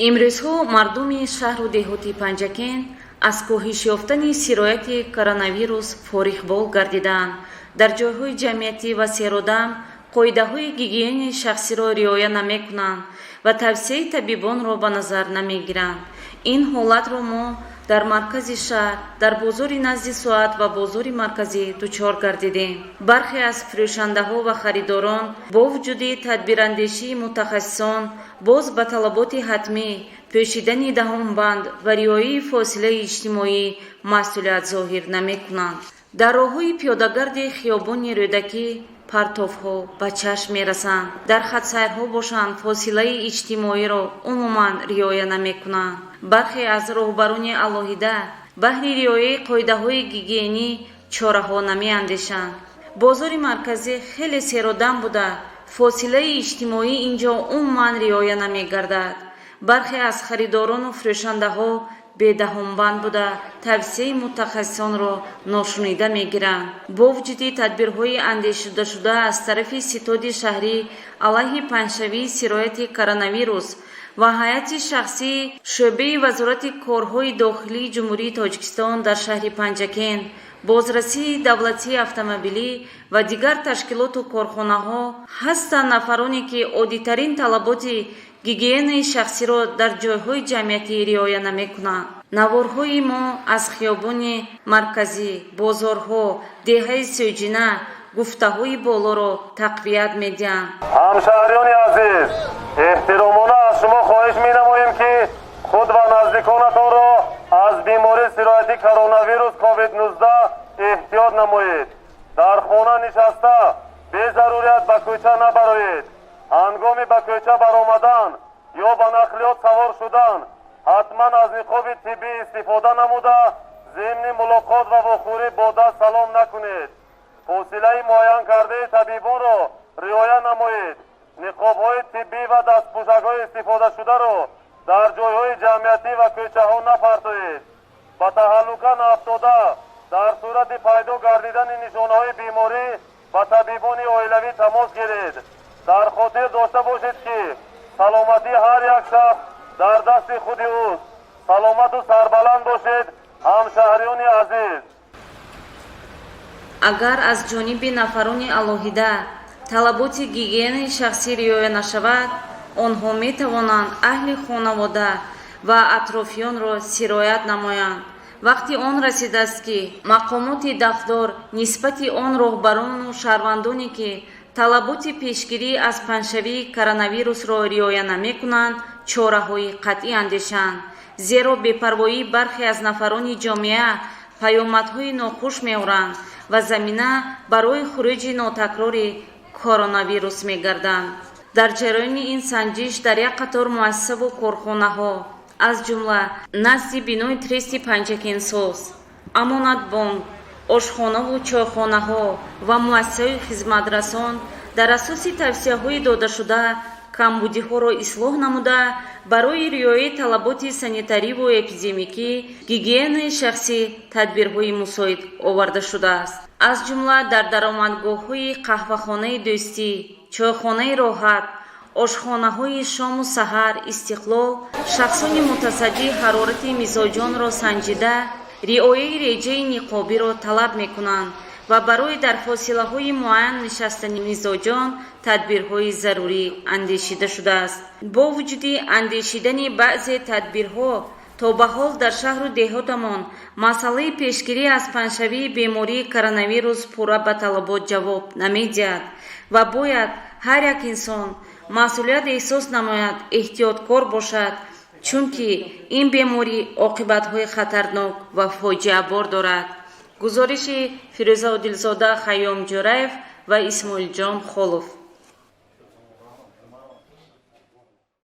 Имрӯзҳо мардуми шаҳру деҳоти Панҷакент аз коҳиш ёфтани сирояти коронавирус фориғбол гардидаанд. Дар ҷойҳои ҷамъиятӣ ва серодам қоидаҳои гигиенаи шахсиро риоя намекунанд ва тавсияи табибонро ба назар намегиранд. Ин ҳолатро мо дар маркази шаҳр, дар бозори назди соат ва бозори марказӣ дучор гардидем. Бархе аз фурӯшандаҳо ва харидорон бо вуҷуди тадбирандешии мутахассисон боз ба талаботи ҳатмӣ, пӯшидани даҳонбанд ва риояи фосилаи иҷтимоӣ, масъулият зоҳир намекунанд. Дар роҳҳои пиёдагарди хиёбони Рӯдакӣ партовҳо ба чашм мерасанд. Дар хатсайрҳо бошанд, фосилаи иҷтимоиро умуман риоя намекунанд. Бархе аз роҳбарони алоҳида баҳри риояи қоидаҳои гигиенӣ чораҳо намеандешанд. Бозори марказӣ хеле серодам буда, фосилаи иҷтимоӣ ин ҷо умуман риоя намегардад. Бархе аз харидорону фурӯшандаҳо бедаҳонбанд буда, тавсияи мутахассисонро ношунида мегиранд. Бо вуҷуди тадбирҳои андешидашуда аз тарафи ситоди шаҳрӣ алайҳи паҳншавии сирояти коронавирус ва ҳайати шахсии шӯъбаи Вазорати корҳои дохилии Ҷумҳурии Тоҷикистон дар шаҳри Панҷакент, бозрасии давлатии автомобилӣ ва дигар ташкилоту корхонаҳо, ҳастанд нафароне, ки оддитарин талаботи гигиенаи шахсиро дар ҷойҳои ҷамъиятӣ риоя намекунанд. Наворҳои мо аз хиёбони марказӣ, бозорҳо, деҳаи Сӯҷина гуфтаҳои болоро тақвият медиҳанд. Ҳамшаҳриёни азиз, эҳтиромона аз шумо хоҳиш менамоем, ки худ ва наздиконатонро аз бемории сироятӣ коронавирус COVID-19 эҳтиёт намоед. Дар хона нишаста, безарурият ба кӯча набароед. Ҳангоми ба кӯча баромадан ё ба нақлиёт савор шудан, ҳатман аз ниқоби тиббӣ истифода намуда, зимни мулоқот ва вохӯрӣ бо даст салом накунед. Фосилаи муайянкардаи табибонро риоя намоед. Ниқобҳои тиббӣ ва дастпӯшакҳои истифодашударо дар ҷойҳои ҷамъиятӣ ва кӯчаҳо напартоед. Ба таҳаллука наафтода, дар сурати пайдо гардидани нишонаҳои беморӣ ба табибони оилавӣ тамос гиред. Дар хотир дошта бошед, ки саломатии ҳар як шахс дар дасти худи ӯст. Саломату сарбаланд бошед, ҳамшаҳриёни азиз. Агар аз ҷониби нафарони алоҳида талаботи гигиенаи шахсӣ риоя нашавад, онҳо метавонанд аҳли хонавода ва атрофиёнро сироят намоянд. Вақти он расидааст, ки мақомоти дахлдор нисбати он роҳбарону шаҳрвандоне, ки талаботи пешгирӣ аз паҳншавии коронавирусро риоя намекунанд, чораҳои қатъӣ андешанд, зеро бепарвоии бархе аз нафарони ҷомеа паёмадҳои нохуш меоранд ва замина барои хуруҷи нотакрори коронавирус мегарданд. Дар ҷараёни ин санҷиш дар як қатор муассисаву корхонаҳо, аз ҷумла назди бинои трести Панҷакентсоз, Амонатбонк, ошхонаву чойхонаҳо ва муассисаҳои хизматрасон, дар асоси тавсияҳои додашуда камбудиҳоро ислоҳ намуда, барои риояи талаботи санитариву эпидемикӣ, гигиенаи шахсӣ тадбирҳои мусоид оварда шудааст. Аз ҷумла дар даромадгоҳҳои қаҳвахонаи Дӯстӣ, чойхонаи Роҳат, ошхонаҳои Шому Саҳар, Истиқлол шахсони мутасаддӣ ҳарорати мизоҷонро санҷида, риояи реҷаи ниқобиро талаб мекунанд ва барои дар фосилаҳои муайян нишастани мизоҷон тадбирҳои зарурӣ андешида шудааст. Бо вуҷуди андешидани баъзе тадбирҳо, то ба ҳол дар шаҳру деҳотамон масъалаи пешгирӣ аз паҳншавии бемории коронавирус пурра ба талабот ҷавоб намедиҳад ва бояд ҳар як инсон масъулият эҳсос намояд, эҳтиёткор бошад, чунки ин беморӣ оқибатҳои хатарнок ва фоҷиабор дорад. Гузориши Фирӯза Одилзода, Хайём Ҷӯраев ва Исмоилҷон Холов.